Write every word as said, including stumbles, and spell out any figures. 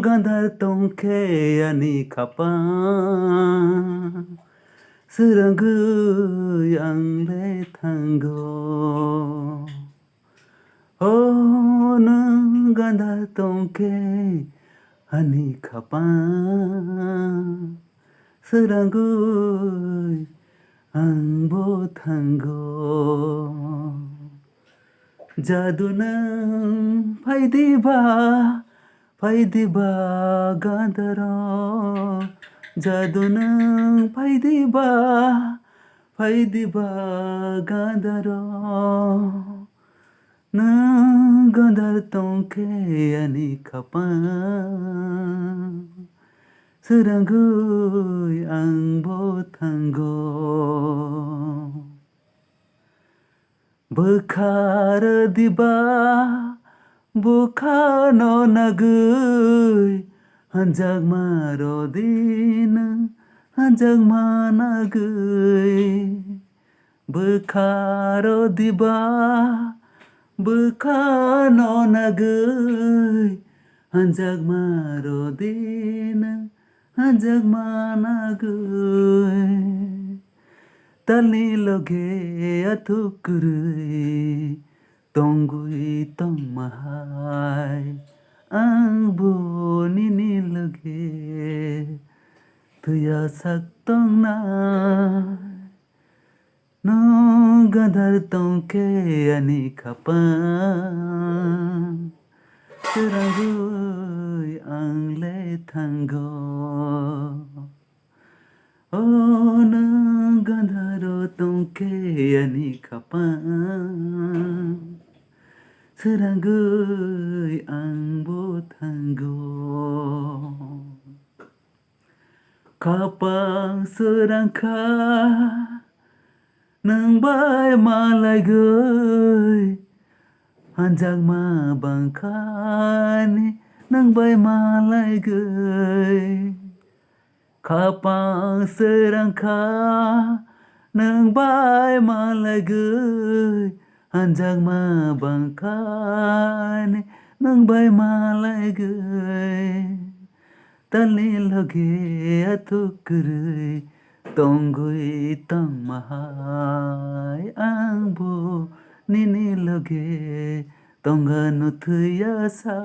Gandar tongkhe ani khapang, swrangwi ang le thango. O nwng gandar tongkhe ani khapang, swrangwi ang bo thango. Jadu nwng phai diba, phai diba gandaro. Jadu nwng phai diba, phai diba gandaro. Nwng gandar tongkhe ani khapang, swrangwi ang bo thango. Bwkha rw diba, bwkha no nagwi, hanjakma rw di nwng, hanjakma nagwi. Bwkha rw diba, bwkha no nagwi, hanjakma rw di nwng, hanjakma nagwi. Talni loge athuk kwrwi tongwi tongma hai, ang bo nini loge thwiya sak tongnai. Nwng gandar tongkhe ani khapang, swrangwi ang le thango. O nwng gandaro tongkhe ani khapang, swrangwi ang bo thango. Khapang swrang kha, nwng bai malaigwi, hanjakma bangkhani nwng bai malaigwi. Khapang swrang kha, nwng bai malaigwi, hanjakma bangkhani nwng bai malaigwi. Talni loge athuk kwrwi tongwi tongma hai, ang bo nini loge tongano thwiya sa.